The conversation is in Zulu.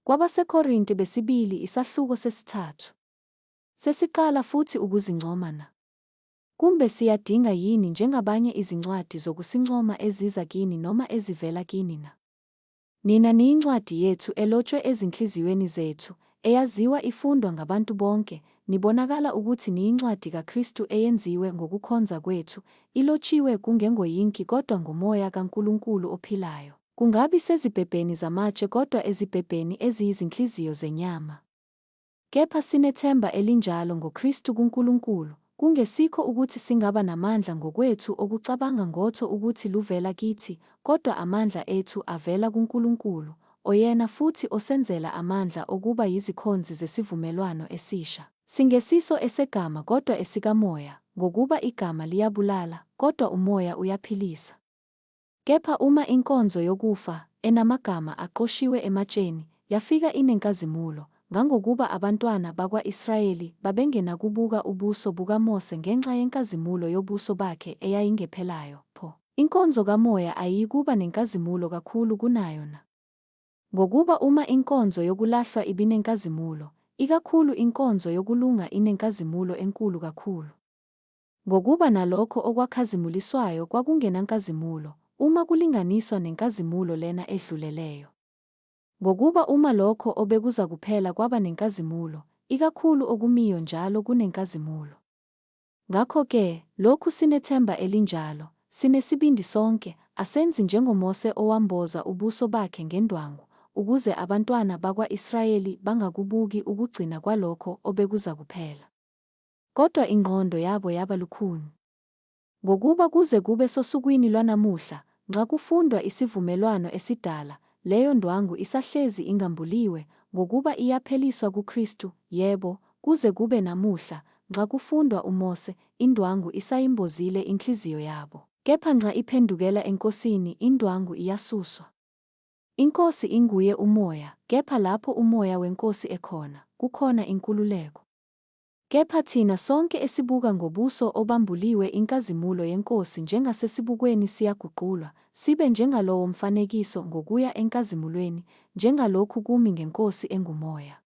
KwabaseKorinte besibili isahluko sesithathu. Sesiqala futhi ukuzincoma na? Kumbe siyadinga yini njengabanye izincwadi zokusincoma eziza kini noma ezivela kini na? Nina niyincwadi yethu elotshwe ezinhliziyweni zethu, eyaziwa ifundwa ngabantu bonke, nibonakala ukuthi niyincwadi kaKristu eyenziwe ngokukhonza kwethu, ilotshiwe kungengoyinki kodwa ngoMoya kaNkulunkulu ophilayo, kungabi sezibhebheni zamatshe kodwa ezibhebheni eziyizinhliziyo zenyama. Kepha sinethemba elinjalo ngoKristu kuNkulunkulu, kungesikho ukuthi singaba namandla ngokwethu okucabanga ngotho ukuthi luvela kithi, kodwa amandla ethu avela kuNkulunkulu, oyena futhi osenzela amandla okuba yizikhonzi zesivumelwano esisha. Singesiso esegama kodwa esikaMoya, ngokuba igama liyabulala, kodwa uMoya uyaphilisa. Kepha uma inkonzo yokufa, enamagama aqoshiwe ematsheni, yafika inenkazimulo, ngangokuba abantwana bakwa-Israyeli babengenakubuka ubuso bukaMose ngenxa yenkazimulo yobuso bakhe eyayingephelayo, pho, inkonzo kaMoya ayiyikuba nenkazimulo kakhulu kunayo na? Ngokuba uma inkonzo yokulahlwa ibinenkazimulo, ikakhulu inkonzo yokulunga inenkazimulo enkulu kakhulu. Ngokuba nalokho okwakhazimuliswayo kwakungenankazimulo, uma kulinganiswa nenkazimulo lena edluleleyo. Ngokuba uma lokho obekuzakuphela kwaba nenkazimulo, ikakhulu okumiyo njalo kunenkazimulo. Ngakho-ke, lokhu sinethemba elinjalo, sinesibindi sonke, asenzi njengoMose owamboza ubuso bakhe ngendwangu, ukuze abantwana bakwa-Israyeli bangakubuki ukugcina kwalokho obekuzakuphela. Kodwa ingqondo yabo yaba lukhuni. Ngokuba kuze kube sosukwini lwanamuhla, nxa kufundwa isivumelwano esidala, leyo ndwangu isahlezi ingambuliwe, ngokuba iyapheliswa kuKristu, yebo, kuze kube namuhla, nxa kufundwa uMose, indwangu isayimbozile inhliziyo yabo. Kepha nxa iphendukela eNkosini, indwangu iyasuswa. INkosi inguye uMoya, kepha lapho uMoya weNkosi ekhona, kukhona inkululeko. Kepha thina sonke esibuka ngobuso obambuliwe inkazimulo yeNkosi njengasesibukweni siyaguqulwa, sibe njengalowomfanekiso ngokuya enkazimulweni, njengalokhu kumi ngeNkosi enguMoya.